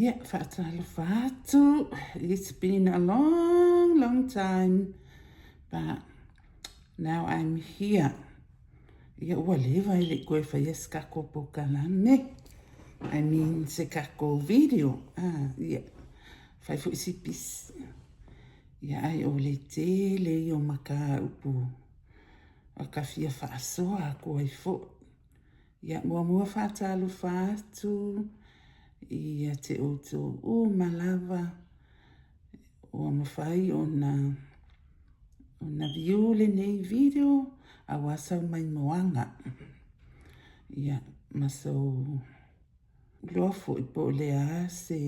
Ia, faatalofa atu. It's been a long, long time, but now I'm here. Ia, ua leva e le i koe faia se kako pokalame. I mean, se kako video. Ah, ia, fai foi si pisi. Ia, ai o le tele ia o mataupu a ka fia faasoa atu ai foi. Ia, muamua faatalofa atu ia te outou uma lava ua mafai ona ona view lenei video aua sau maimoaga. Ia, ma sou iloa foi po o le a se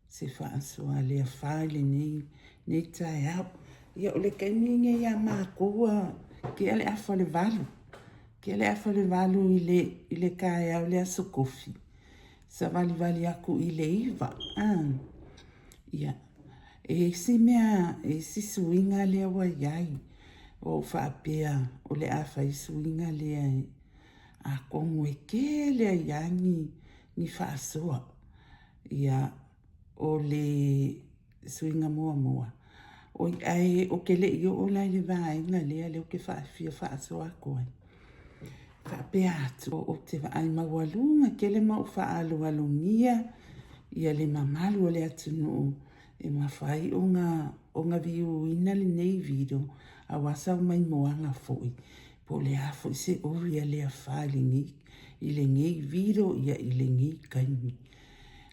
se faasoa le afa i lenei nei taeao. Ia, o le taimi lenei ia matou ua tea le afa o le 8. Tea le afa o le 8 i le, i le taeao le aso tofi. Savalivali atu i le 9. Ah. Ia, e isi mea, e isi suiga lea ua i ai. Ua ou faapea o le a fai suiga lea e atonu e tele ai lava ni, ni faasoa. Ia, o le suiga muamua, oi ae ou te le i oo la i le vaega lea lea ou te fia faasoa atu ai. Faapea atu, ou te vaai maualuga tele ma ou faaaloalogia ia le mamalu o le atunuu e mafai ona ona viuina lenei video aua sau maimoaga foi po o le a foi se ori a le afa i lenei i lenei video ia i lenei taimi.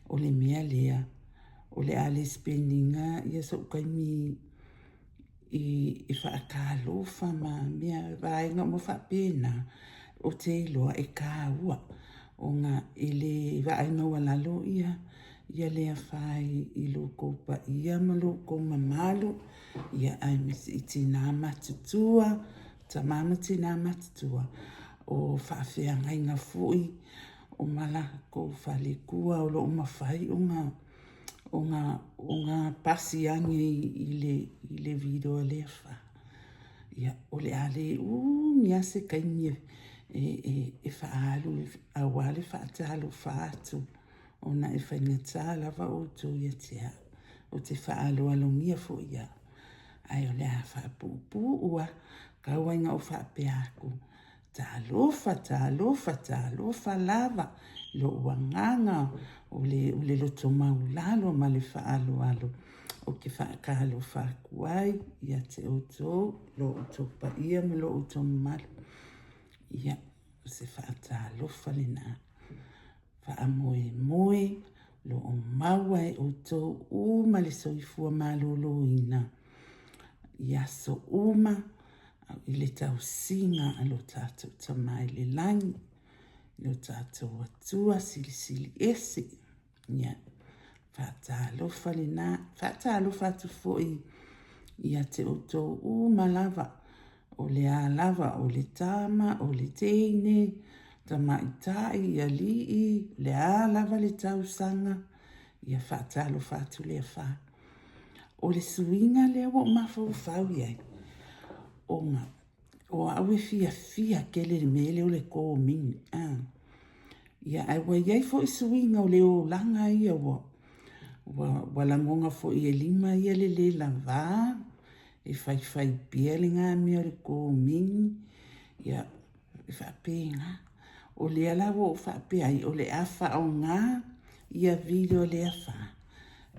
O le mea lea, o le a le spend ina ia so'u taimi i e faatalofa ma mea vaega uma faapena, ou te iloa e taua ona e le vaai maualalo ia ia le afa i lo outou paia ma lo outou mamalu, ia aemaise i tina matutua, tama ma tina matutua, o faafeagaiga foi o ma latou faletua o lo o mafai ona ona ona pasi ane i le i le video a le afa. Ia, o le a le umi lava se taimi e e e faaalu aua le faatalofa atu ona e faigata lava outou ia te au. Ou te faaaloalogia foi au, ae o le a faapuupuu lava, tau ai ina ou faapea atu, Talofa, talofa, talofa lava i lou agaga o le, o le loto maulalo ma le faaaloalo ou te faatalofa atu ai ia te outou, lo outou paia ma lo outou mamalu. Ia, o se faatalofa lena. Faamoemoe o lo o maua e outou uma le soifua maloloina i aso uma i le tausiga a lo tatou Tama i le lagi, lo tatou Atua Silisili Ese. Ia, faatalofa lena, faatalofa atu foi ia te outou uma lava, o le a lava, o le tama, o le teine, tamaitai, alii, o le a lava le tausaga, ia faatalofa atu le afa. O le suiga lea ua ou mafaufau i ai, ona o au e fiafia tele i le mea lea o le komini. A. Ia, ae ua i ai foi suiga o le olaga ia ua, ua, ua lagona foi e lima ia le lē lavā, e faifai pea le na mea o le komini, ia, e faapena. O lea la ua ou faapea ai, o le a faaaoga ia video lea fa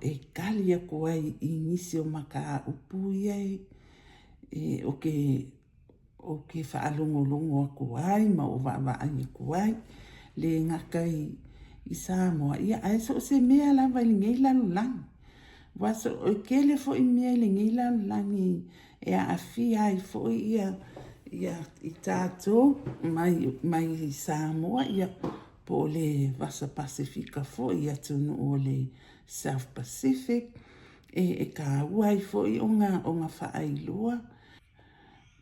e tali atu ai i nisi o mataupu ia e, e o ke ou te faalogologo atu ai ma ou vaavaai atu ai, le gata i, i Samoa, ia ae so o se mea lava i lenei lalolagi. Aua so, e tele foi mea i lenei lalolagi e aafia ai foi ia, ia i tatou mai, mai Samoa, ia, po o le Vasa Pasefika foi i atunuu o le South Pacific, e, e taua ai foi ona, ona faailoa.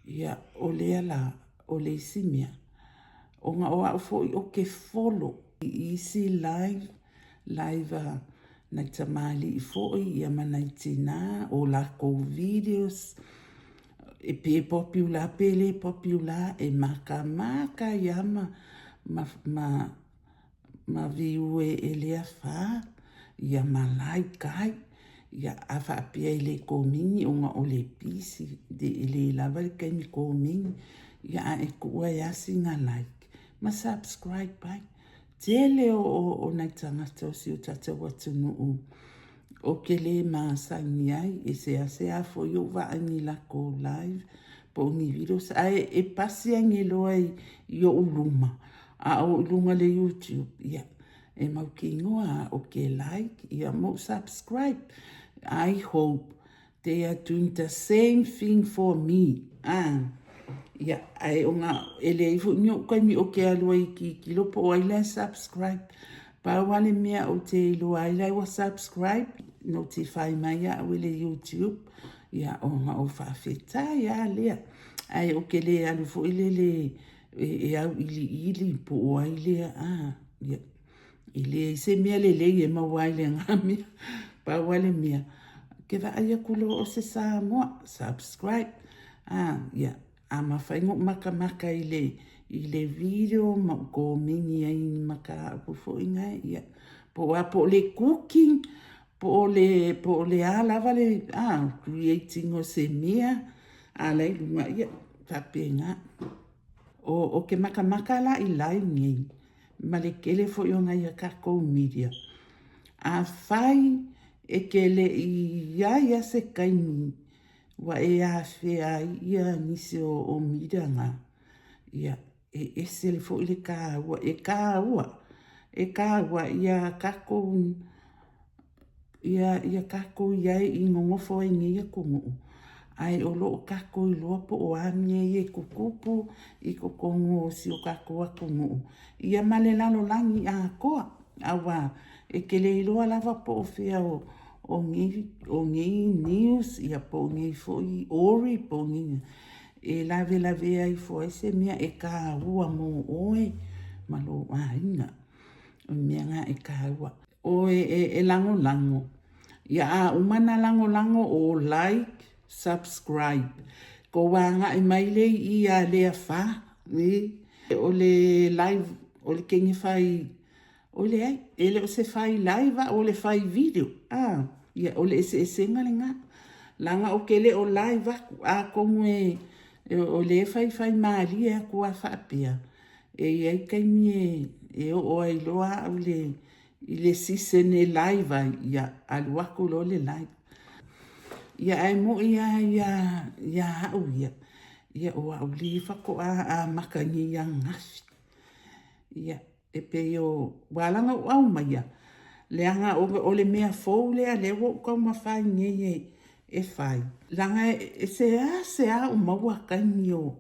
Ia, o lea la, o le isi mea, ona o au foi ou te follow i isi live, live a nai tamalii foi ia ma nai tinā, o latou videos, e pe popular pe le popular, e makamaka ai lava ma, ma, ma, ma view e, e lea fa. Ia ma like ai. Ia a faapea e le komeni ona o le busy e le lava le taimi komeni, ia a e tuu ai lava sina like ma subscribe ai. Tele o nai tagata o si o tatou atunuu ou te le masani ai, e seasea foi ou vaai i ni latou live po o ni videos, ae e pasi ane loa i ou luma a o i luga o le YouTube, ia, e mautinoa lava ou te like ia ma ou subscribe. I hope they are doing the same thing for me. Ah, ia, ae ona e leai foi ni ou taimi ou te alu ai e tilotilo po o ai la e subscribe. Pau lava le mea ou te iloa ai la ua subscribe, notify mai au e le YouTube, ia ona ou faafetai lava lea. Ae ou te le alu foi lele e auiliili po o ai lea, ah, ia. E leai se mea lelei e maua ai lena mea. Pau lava le mea, ke vaai atu loa o se Samoa, subscribe. Ah, ia, a mafai ona ou matamata i le, i le video ma ou komeni ai i ni mataupu foi na, ia, po o a, po o le cooking, po o le, po o le a lava le, ah, creating o se mea, a la i luga, ia, faapena. O, o ke makamaka la i live nei, ma le tele foi o nai a tatou media. Afai e te le i i ai a se taimi ua e afea ai ia nisi o media na, ia, e ese foi le taua, e taua, e taua ia tatou ia tatou i ai i nonofo ai i nei atunuu, ae o lo o tatou iloa po o a mea ia e tutupu i totonu o si o tatou atunuu, ia ma le lalolagi atoa. Aua e te le iloa lava po o fea o nei news ia po o nei foi ori po o nei e lavelavea ifo ai se mea e taua mo oe ma lou aiga. O le mea lena e taua. Oe e lagolago. Ia a uma na lagolago o like, subscribe. Kou agai mai lea i i ia Lea Fa. O le live, o le teine fai, oi leai, e le o se fai live a o le fai video. A, ia o le eseesega lena. Leaga ou te le o live atu, atonu e, o lea e faifai malie atu lava faapea, E i ai taimi e oo ai loa au i le season e live ai, ia alu atu loa le live. Ia ae moi lava ia au ia, ia o au lea faatoa amata nei ananafi. Ia e pei o, ua ala ona ou aumaia, leaga o le mea fou lea lea ua ou taumafai nei e fai. Leaga e seasea ou maua taimi o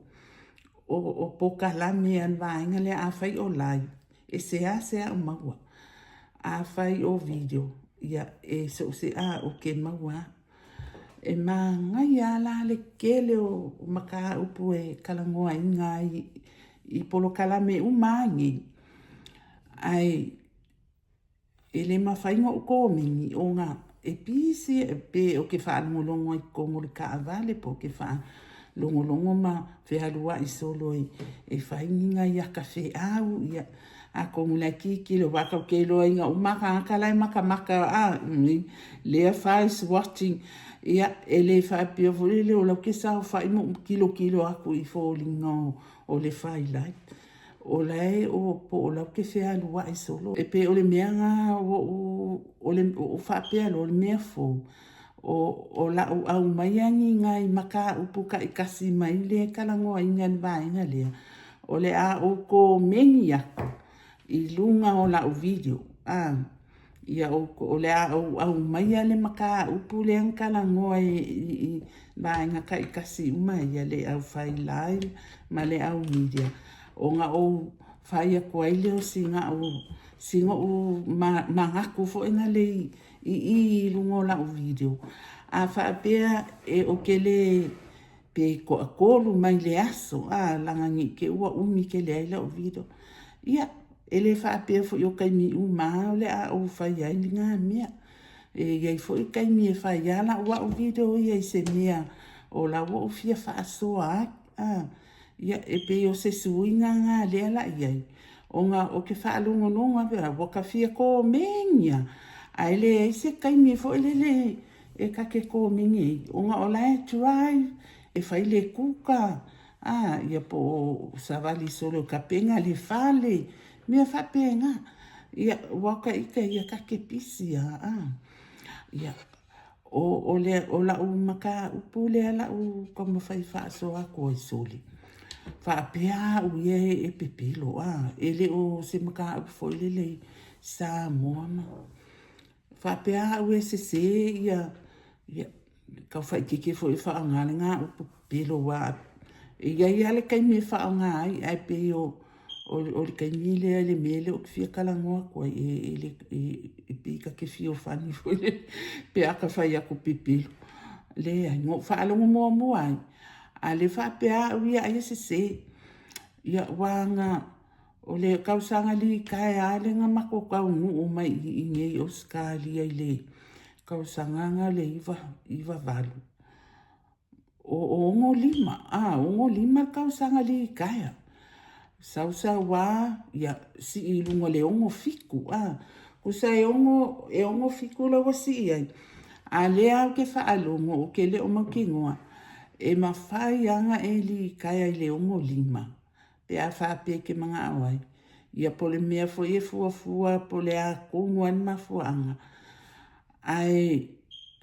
o polokalame a le vaega lea afai o live, e seasea ou maua. Afai o video, ia e so o se a ou ke maua a. E manaia lava la le tele o mataupu e talanoaina ai i polokalame uma lava nei, ae E le mafai ona ou komeni ona e pisi pe ou te faalogologo ai i totonu o le taavale pe ou te faalogologo ma fealuai solo e fai ni nai ata feau, ia, atonu o la e tilotilo aua tatou te iloaina uma lava tagata la e matamata a, lea is watching. Ia, e le faapea foi lele o la ou te saofai ma ou tilotilo atu i foliga o le fai live. O la e o po o la ou te fealuai solo. E pei o le mea na ua ou, o le, ua ou faapea loa o le mea fou, o, o la'u aumaia ni nai mataupu taitasi mai le talanoaina i le vaega lea, o le a ou komeni atu i luga o la'u video, a. Ia o le a ou aumaia le mataupu lea na talanoa i vaega taitasi uma ia, le aufai live ma le au media, ona ou fai atu ai lea o sina ou manatu foi lea i i i luga o lau video. A faapea ou te le pe toatolu mai le aso, a, leaga ne i te i ua umi tele ai lau video. Ia, e le faapea foi o taimi uma lava o le a ou faia ai lena mea. E i ai foi taimi e fai lava lau au video ia i se mea o la ua ou fia faasoa ai. A, ia, e pei o se suiga lena lea la i ai, ona ou te faalogologo atu, ua ta fia komeni lava. Ae leai se taimi foi lele e ta te komeni ai, ona o la e drive, e fai le kuka, a, ia po o savali solo e tapena le fale, mea faapena. Ia, aua o ta ita ia ta te pisi lava, a. Ia, o lau mataupu lea o lau taumafai e faasoa atu ai, sole, faapea au ia e pepelo, a, e le o se mataupu foi lele i Samoa ma faapea au e sese ia, ia tau faaitiitia foi e faaaoga lena upu pepelo aua e i ai lava le taimi e faaaoga ai, ae pei o le taimi lea i le mea lea ou te fia talanoa atu ai, e pei ta te feofani foi lele pe a ta fai atu pepelo. Leai, na ou faalogo muamua ai, a o lea faapea au ia ai e sese. Ia, aua na o le tausaga litaea lava lea na matou taunuu mai i inei i Ausetalia i le tausaga lena o le 98, o 65, a, 65 le tausaga litaea. Sau sau lava, ia, sii i luga o le 67, a. Tusa e 67 lea ua sii ai, a o lea lava ou te faalogo ou te le o mautinoa, e mafai lava ona e litaea i le 65 pe a faapea e te manao ai. Ia po o le mea foi e fuafua po o le a tonu lava le mafuaaga, ae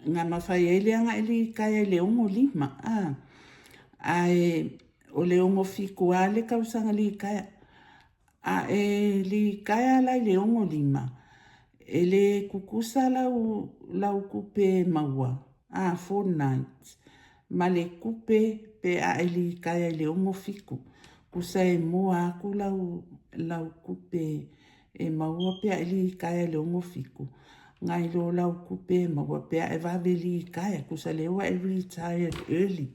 na mafai ai lea ona e litaea i le 65, a, ae o le 67 lava le tausaga litaea. A e litaea la i le 65, e le tutusa lau tupe maua a fortnight ma le tupe pe a e litaea i le 67. Tusa e mua atu lau tupe e maua pe a e litaea i le 67 nai lo lau tupe e maua pe a e vave litaea, tusa o lea ua e retired early.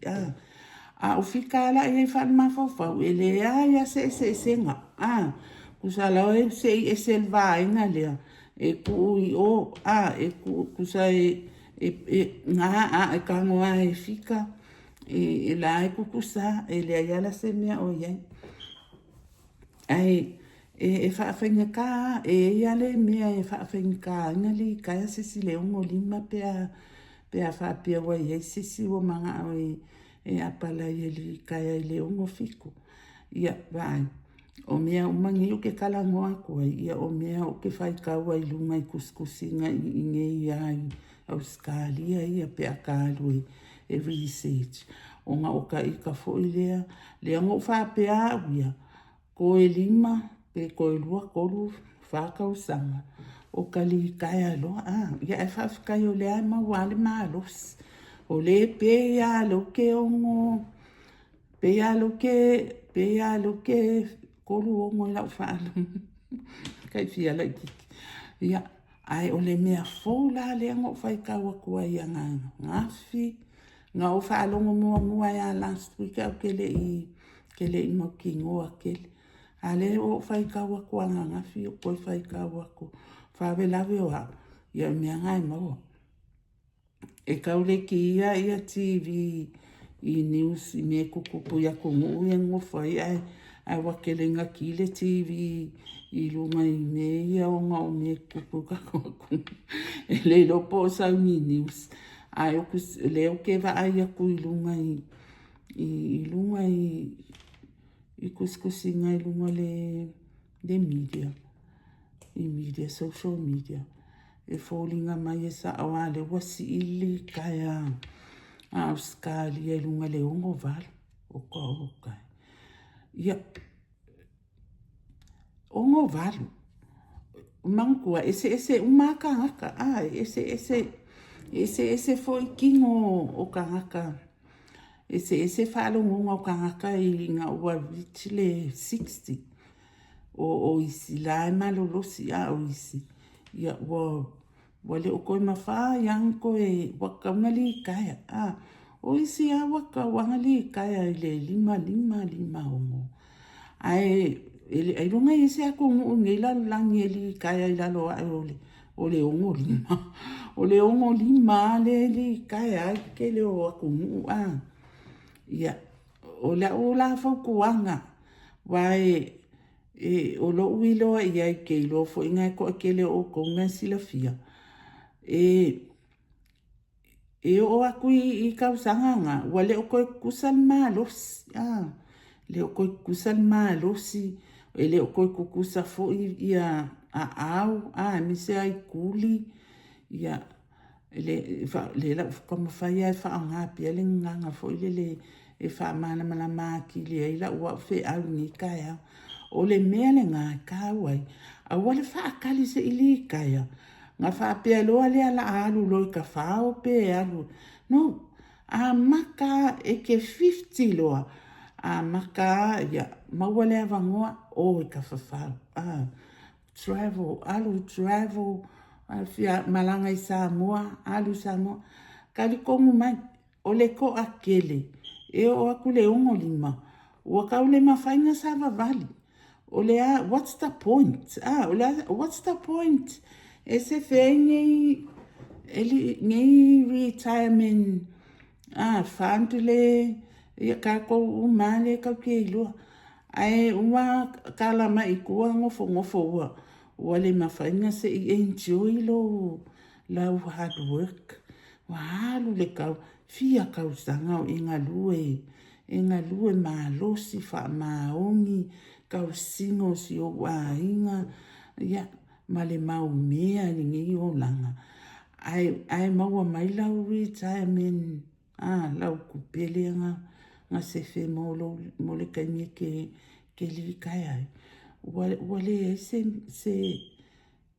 A o fika lava la i ai faale-mafaufau, e leai lava se eseesega. Tusa o la e sei ese i le vaega lea, e tuu i o, e tuu, tusa e na a e tago lava e fika, o la e tutusa lava, e leai lava la se mea o i ai. Ae e faafaigata lava, e i ai lava le mea e faafaigata ai ona litaea se isi i le 65 pe a faapea ua i ai se isi ua manao e apalai e litaea i le 67. Ia, vaai, o mea uma nei ou te talanoa atu ai, ia o mea ou te faitau ai i luga i tusitusiga i inei lava i Ausetalia ia pe a ta alu e research, ona o ta ita foi lea, lea na ou faapea au ia, toe lima pe toe lua, tolu, fa tausaga o ta litaea loa. Ia ae faafetai o lea e maua lava le malosi. O lea e pei lava o lea ou te ono, pei lava o lea ou te 36 i lau faalogo, tai fia laitiiti. Ia, ae o le mea fou la lea na ou faitau atu ai ananafi, na ou faalogo muamua ai lava last week ae ou te le i mautinoa tele. A o lea ua ou faitau atu ananafi ou toe faitau atu, o le faalavelave o au, ia o mea na e maua. E tau le kiia TV i news i mea e tutupu i atunuu ia e nonofo ai, ae ua tele ina ki le TV i luga i mea ia ona o mea e tutupu i le tatou atunuu. E le iloa po o sau ni news, ae o lea ou te vaai atu i luga i luga i tusitusiga i luga o le media, i media, social media, e foliga mai e sao lava o lea ua sii le litaea a Ausetalia i luga i le 68. Oka oka e. Ia, 68. Manatua, e eseese uma lava tagata, a, e eseese, e eseese foi tino o tagata, e eseese faalogoga o tagata ina ua reach le 60. O isi la e malolosi, a o isi, ia ua Ua le o toe mafai lava ona toe, ua tatau ona litaea. A, o isi lava ua tatau lava ona litaea i le 55, 56. Ae ailoga e i ai se atunuu i lenei lalolagi e litaea i lalo ae o le 65. O le 65 lava lea e litaea ai le tele o atunuu. A, ia, o lau la fautuaga, aua e, o lou iloa i ai, ou te iloa foi o le toatele o outou o lena e silafia. E E oo aku i tausaga na, ua le o toe tutusa le malosi, a, le o toe tutusa le malosi, e le o toe tutusa foi ia aau, a, aemaise lava i tuli, ia, lea la ua taumafai lava e faaaoga pea le gagana foi lele e faamalamalama atili ai lau au feau i lenei taeao. O le mea lena e taua ai, aua le faatali se i litaea ona faapea loa lea o le a alu loa i tafao pe alu. No, amata lava, e te 50 loa, amata lava ia maua le avanoa, o e tafafao, travel, alu travel, malaga i Samoa, alu i Samoa. Talitonu mai, o le toatele, e oo atu i le 65, ua tau le mafai ona savavali. O le a, what's the point? A, o le a, what's the point? E sefe ai nei, nei retirement a, fund le, ia tatou uma lava lea tatou te iloa. Ae uma tala mai i tua nofonofo ua, ua le mafai ona se i enjoy lou, lau hard work. Ua alu le tau, fia tausaga o e galue, e galue malosi faamaoni, tausiga o si ou aiga, ia, ma le mau mea i lenei olaga, ae maua mai lau retirement, a, lau tupe lea na sefe mo le taimi e te litaea ai, ua leai se,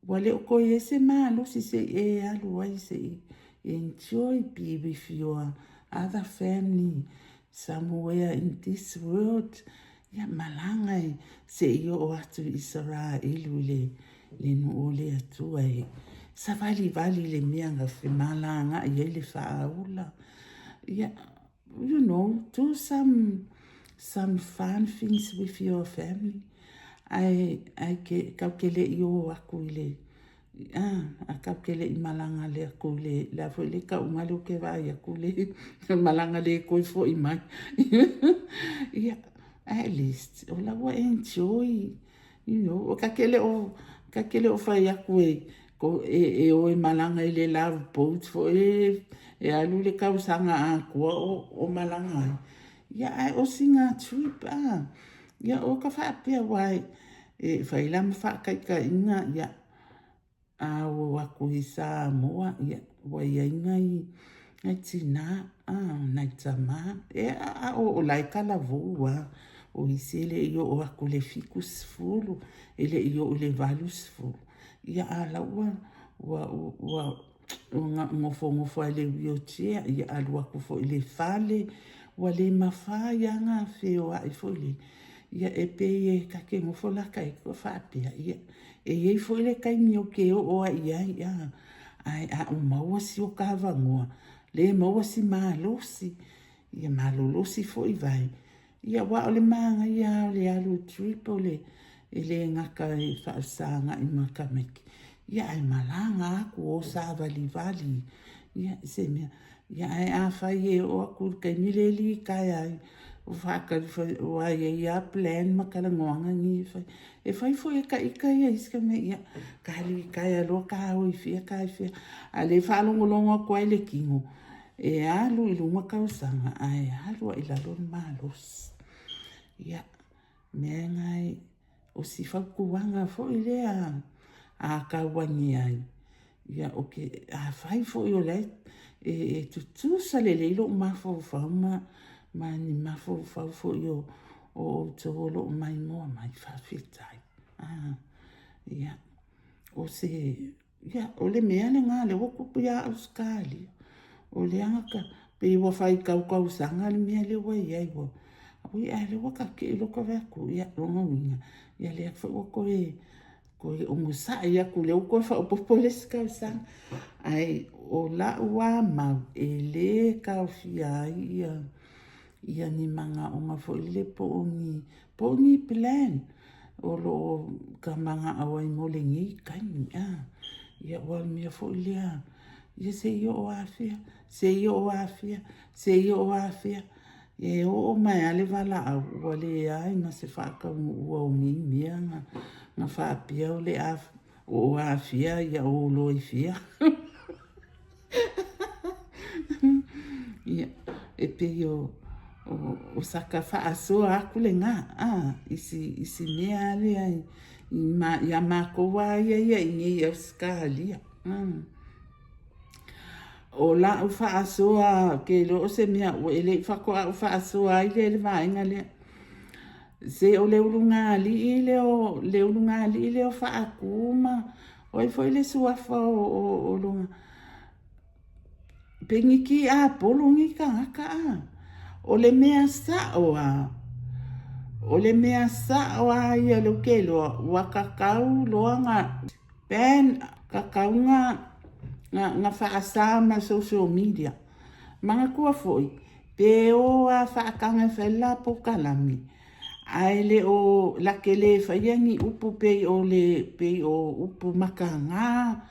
ua le o toe i ai se malosi se i e alu ai se i enjoy, be with your other family somewhere in this world, ia malaga e se i oo atu i Isaraelu i le nuu o le Atua e savalivali i le mea na femalagaai ai le faaola. Ia, you know, do some fun things with your family. Ae, ae ke, tatou te le i o aku i le, a, tatou te le i malaga le aku i le, le a foi le tauga lea ou te vaai atu le malaga le toe foi mai. Ia, at least, o la ua enjoy, you know, ta te le o, ta te le o fai atu e, e o e malaga i le love boat foi e alu le tausaga atoa o malaga ai. Ia, ae o sina trip, a, ia o ka faapea, aua e fai la ma faataitaiga, ia, a o atu i Samoa, ia, ua i ai nai, nai tinā, a, nai tamā, e, a, o la e talavou lava, o isi e le i oo atu i le 70, e le i oo i le 80, ia, a o la ua, ua, ua, ua nofonofo lava i le wheelchair, ia alu atu foi i le fale, ua le mafai lava ona feoai foi lele. Ia e pei e ta te nofo la ta ita faapea, ia, e i ai foi le taimi ou te oo ai i ai, a, ae a ou maua si o ta avanoa, le maua si malosi, ia malolosi foi vai, Ia, aua o le manaia lava o le alu trip o le, e le gata e faafesaga'i ma tamaiti, ia ae malaga atu o savalivali, ia, i se mea. Ia, ae afai e oo atu i le taimi lea e litaea ai, o faatali foi, aua e i ai lava plan ma talanoaga nei e fai. E fai foi e ta ita ia isi mea, ia, ta litaea loa ta o i fea ta i fea, a o lea e faalogologo atu lava i le tino, E alu i luga tausaga ae alu ai i lalo le malosi. Ia, mea na e, o si fautuaga foi lea a tau ane ai, ia o ke, afai foi o la e, e tutusa lelei lou mafaufau ma, ma ni mafaufau foi o, o outou o lo o maimoa mai, faafetai. Ah, ia, o se, Ia, o le mea lena lea ua tupu ia Ausetalia. O lea na ka, pei ua fai tau tausaga le mea lea ua i ai. Ua, ui, a lea ua tatii loa ta vaai atu, ia, lona uiga, ia lea foi ua toe, toe onosai atu, lea ua toe faaopoopo le isi tausaga. Ae o lau lava mau, e le taofia ai ia, ia ni manaoga foi lele po o ni, po o ni plan o lo o ka manao ai mo lenei taimi, a. Ia aua o le mea foi lea, ia se i oo afea, se i oo afea, se i oo afea. E oo mai lava le valaau ua leai ma se faataunuua o nei mea na faapea o le a oo afea, ia o loa i fea. pei o, o, o saka faasoa aku lena, a, i si, i si mea lea i, i ma, iā makou lava ia ia i nei i Ausetalia. O la'u faasoa ke iloa o se mea ua e le i faatoa ou faasoa ai lea i le vaega lea. Se o le ulugalii lea o le ulugalii lea o Faatū ma o ai foi le suafa o, o, o lona pei ni tiapolo nei tagata a. O le mea sa'o lava, o le mea sa'o lava ia lea ou te iloa ua tatau loa ona ban, tatau ona faasa ma le social media. Manatua foi, pe o lava faataga e fai le la polokalame, ae le o la te le faia ni upu pei o le pei o upu mataga,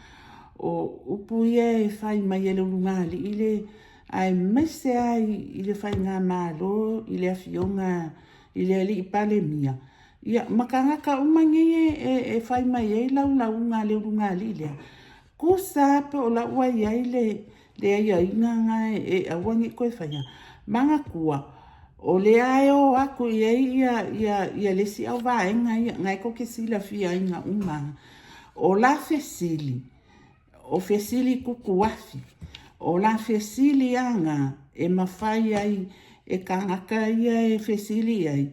o upu ia e fai mai e le ulugalii le aemaise lava i le faigamalo i le afioga i le alii Palemia, ia ma tagata uma nei e fai mai ai laulauga a le ulugalii lea. Tusa lava pe o la ua i ai le aiaiga lena e aua ne i toe faia, manatua, o lea e o atu i ai le isi auvaega ia, na e tou te silafiaina uma lava. O la fesili, o fesili tutuafi, o la fesili lava na e mafai ai e tagata ia e fesili i ai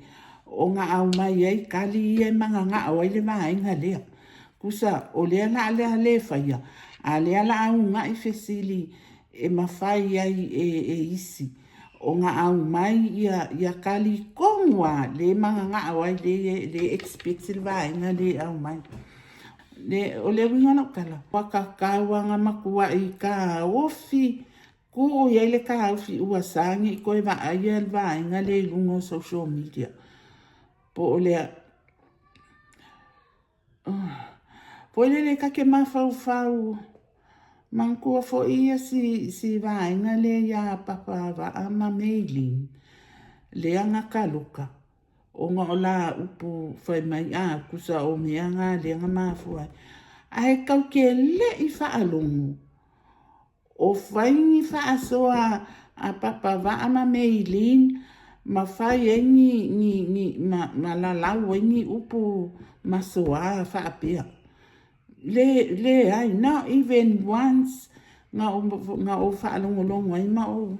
ona aumai ai tali ia e mananao ai le vaega lea. Tusa o lea la a le faia, a o lea o le a uunai fesili e mafai ai e isi ona aumai ia tali tonu lava lea e mananao ai, lea e expect le vaega lea e aumai. O le uiga o lau tala, ua tatau lava ona matuai taofi, tuu i ai le taofi ua sa ne i toe vaaia le vaega lea i luga o social media. Po o le a. Foi lele ta te mafaufau, manatua foi si vaega lea ia Papa Vaa ma Mei Ling, lea na taloka, ona o la upu fai mai a tusa o mea na lea na mafua ai. Ae tatou te le i faalogo O fai ni faasoa a Papa Vaa ma Mei Lin ma fai ai ni, ni, ni, ma, ma lalau ai ni upu masoa faapea. Le, leai, not even once na ou, na ou faalogologo ai ma ou,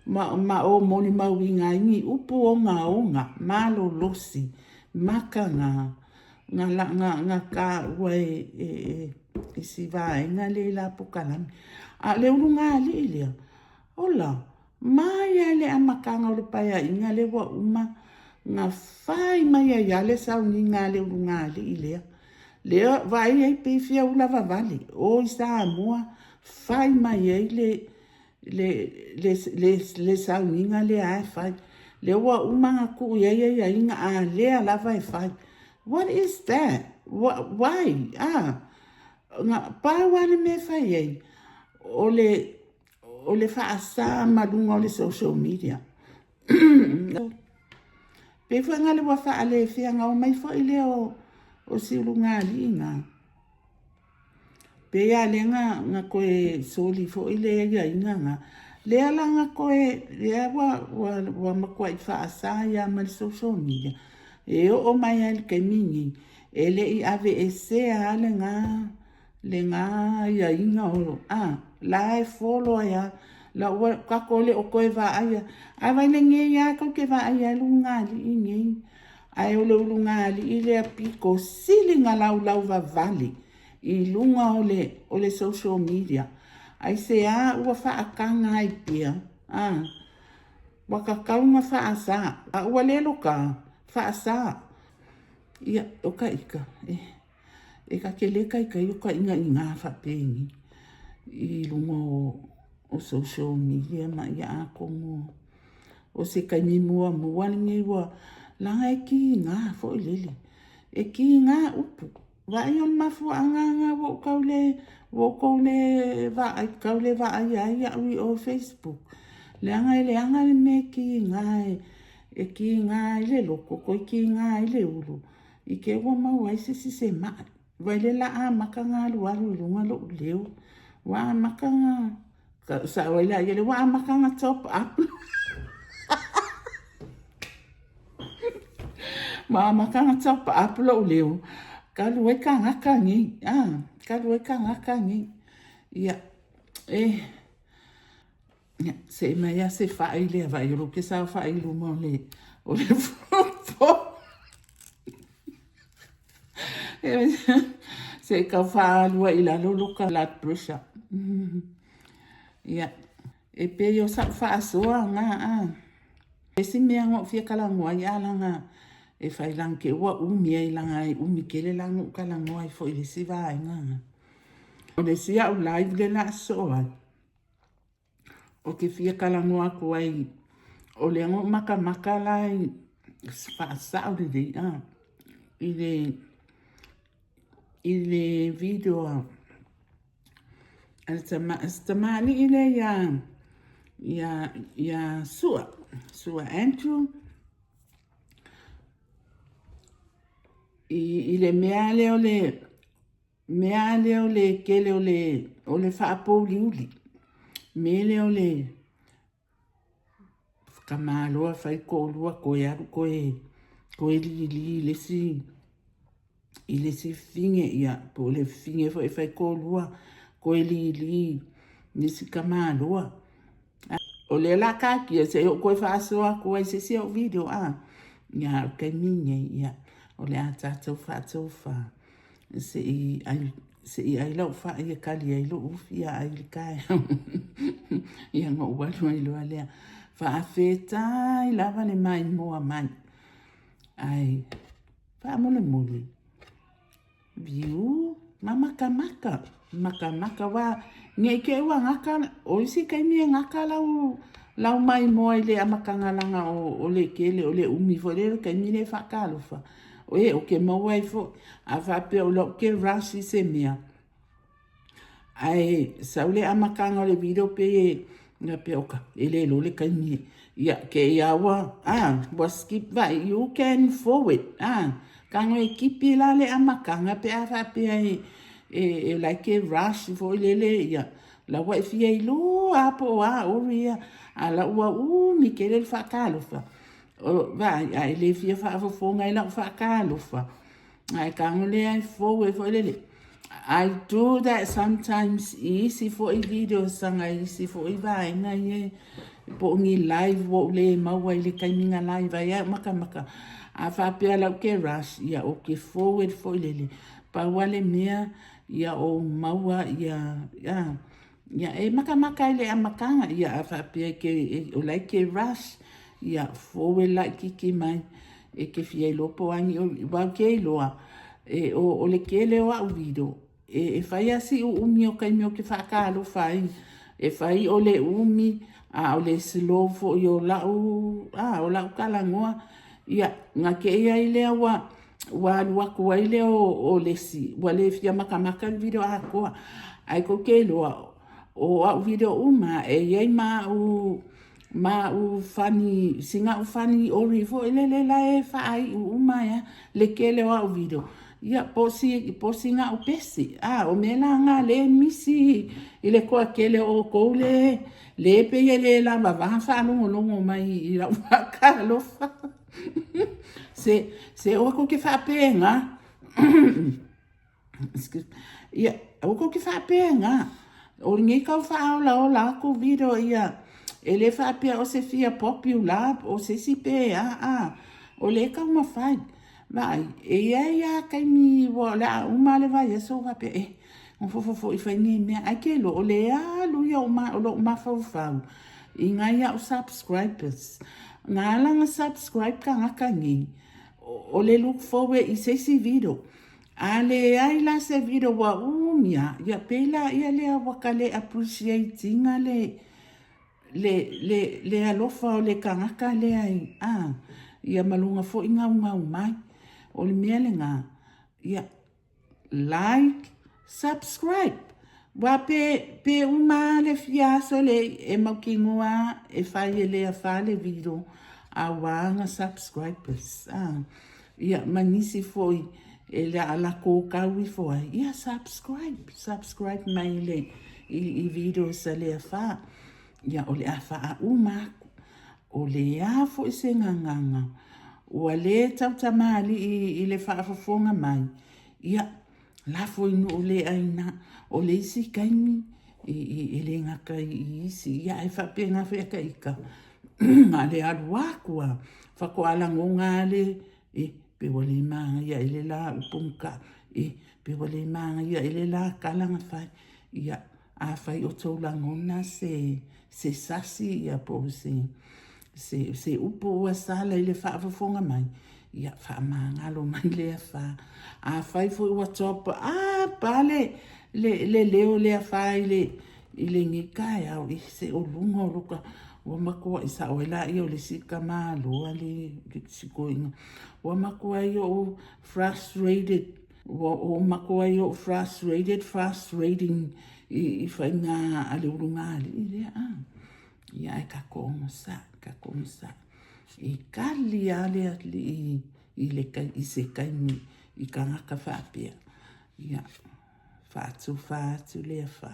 ma, ma ou molimauina ai ni upu ogaoga malolosi, mataga, na, na, na taua e, e, e, i si vaega lea i la polokalame. A o le ulugalii lea, ola, mai lava i le amataga o le Paeaiga lea ua uma, na fai mai ai lava le sauniga a le ulugalii lea. Lea, vaai i ai pei e fia ula vavale, o i Samoa fai mai ai le, le, le, le, le sauniga lea lava e fai. Lea ua uma ona tuu i ai aiaiga, a o lea lava e fai. What is that? Why? Ah, na pau lava le mea e fai ai, o le, o le faasa ma luga o le social media. Pei foi na le ua faalefea na omai foi lea o, o si ulugalii na. Pei lava lea na, na toe soli foi le aiaiga na. Lea la na toe, lea ua, ua, ua matuai faasa ai lava ma le social media. E oo mai lava i le taimi lenei, e le i aveesea lava lena, lena aiaiga o, a, la e follow ai lava. La ua tatou le o toe vaaia. Ae vaai lenei lava tou te vaaia ai le ulugalii lenei. Ae o le ulugalii lea pito sili ona laulauvavale i luga o le, o le social media. Aisea ua faataga ai pea? A, ua tatau ona faasa. A ua le loka, faasa. Ia, o ka ika, e, e ka te le taitai o ka inaina faapeni i luga o, o social media ma ia atonu o se taimi muamua lenei ua leaga e kiga foi lele. E kiga upu. Vaai o le mafuaaga lena ua ou tau le, ua outou le vaai, tau le vaaia ai au i o Facebook, leaga e leaga le mea e kiga e, e kiga ai le loto, toe kiga ai le ulu, i te i ua maua ai se isi se ma'i. Vaai lea o le a amata ona alualu i luga lou leo, ua amata ona. Sao ai la ia le ua amata ona top up. Ua amata ona top up lou leo. Talu ai tagata nei. Ah, talu ai tagata nei. Ia, e, ia, se i mai a se fai lea vai o lo ke sao fai luma o le, o le fofo. Se i tau faalua i lalo lo ka blood pressure. Ia, e pei o sa'u faasoa na a. Esi mea na ou fia talanoa ai a laga e fai lana te ua umi ai laga e umi tele la na ou talanoa ai foi i le isi vaega na. O le isi a'u live lea la a sosoo ai, Ou te fia talanoa atu ai, o lea na ou matamata la i faasao lelei a i le video a le tama, si tamalii lea ia ia ia Sua, Sua Andrew i le mea lea o le mea lea o le tele o le, o le faapouliuli, mea lea o le tamaloa fai toalua toe alu toe, toe lili i le isi, i le isi fine, ia, po o le fine foi e fai toalua toe lili i le isi tamaloa. O lea la taatia se i ou toe faasoa atu ai i se isi au video a. Ia, a o le taimi lenei, ia, o le a tatou faatofa se i ai, se i ai lau fai e kali ai lou fia ai i le taeao. Ia, ona ou alu ai loa lea. Faafetai lava le maimoa mai. Ae faamolemole View ma makamaka, makamaka wa nei ke ua gata o isi taimi e gata lau lau maimoa i le amataga laga o o le kele o le umi foi lele taimi le faatalofa e o ke maua ai foi a faapea o lau ke rush i se mea Ae sau le amataga o le video pei e faapea oka e le iloa le taimi ia ke ia ua a ua skip vai you can forward a tago e kipi la le amataga pe a faapea e e, e like e rush foi lele ia la ua e fia iloa a po o a ori ia a la ua umi tele le faatalofa o vaai a e le fia faafofoga i lau faatalofa. Ae tago lea e forward foi lele. I do that sometimes i isi foi videos sanga i isi foi vaega ia po o ni live ua ou le maua i le taimi na live ai au makamaka. A faapea lau ke rush, ia ou ke forward foi lele. Pau lava le mea, ia ou maua ia, ia, ia e makamaka i le amataga, ia a faapea e ke, o la e ke rush, ia forward laititi mai e te fia iloa po o a ni aua ou te iloa e, o, o le tele o au video e, e fai lava si uumi o taimi ou te faatalofa ai, e fai o le umi a o le slow foi o lau, a, o lau talanoa, ia, na te i ai lea ua, ua alu atu ai lea o, o le isi, ua le fia makamaka le video atoa. Ae tou te iloa, o au video uma e i ai ma au ma au funny, sina au funny ori foi lele la e faaiu uma ai lava le tele o au video. Ia, po o si, po o sina au pese. A, o mea la na lea e misi i le toatele o outou le, le pei e le lavava faalogologo mai i lau faatalofa. Se, se aua tou te faapena. Excuse me. Ia, aua tou te faapena. O lenei tau faaolaola atu video ia, e le faapea o se fia popular o se isi pe a, a. O lea e taumafai. Vaai, e i ai lava taimi ua o le a uma le vaiaso ou faapea, eh, nofo foi fai nei mea. Ae te iloa, o le alu ia o lou mafaufau i nai au subscribers. Na ala ona subscribe tagata nei, o le look forward i se isi video. A leai la se video ua umi a, ia pei la ia lea ua ka le appreciate ina le, le, le, le alofa o le tagata lea i, a, ia ma lona foi gaugau mai. O le mea lena, ia, like, subscribe. Ua pe, pe uma lava le fia aso le e mautinoa lava e fai e le afa le video aua ana subscribers. A, ia, ma nisi foi e le a lako kau ifo ai, ia subscribe, subscribe mai i le, i videos a le afa. Ia, o le a faauma aku. O le a foi se gagana ua le tautamalii i le faafofoga mai, ia, lafo i nuu le aina. O le isi taimi, e le gata i isi, ia ae faapena foi ata ita, na o le alu atu lava, faatoa lagona lava le, e, pe ua le manaia ea le la upu na tau, e, pe ua le manaia ea le la tala na fai. Ia, afai o tou lagona se se sasi ia po o se se se upu ua sala i le faafofoga mai, ia faamagalo mai le afa. Afai foi ua top up lava le le le leo o le afa i le i lenei taeao, e se o luga o lota ua matuai sao ai laia o le isi tamaloa le si toeaina. Ua matuai ou frustrated Ua ou matuai ou frustrated, frustrating i faiga a le ulugalii lea a. Ia ae tatou onosai, tatou onosai. E tali lava le Alii i le i se taimi i tagata faapea. Ia, faatufa atu le afa.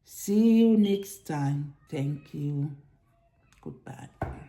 See you next time. Thank you. Goodbye.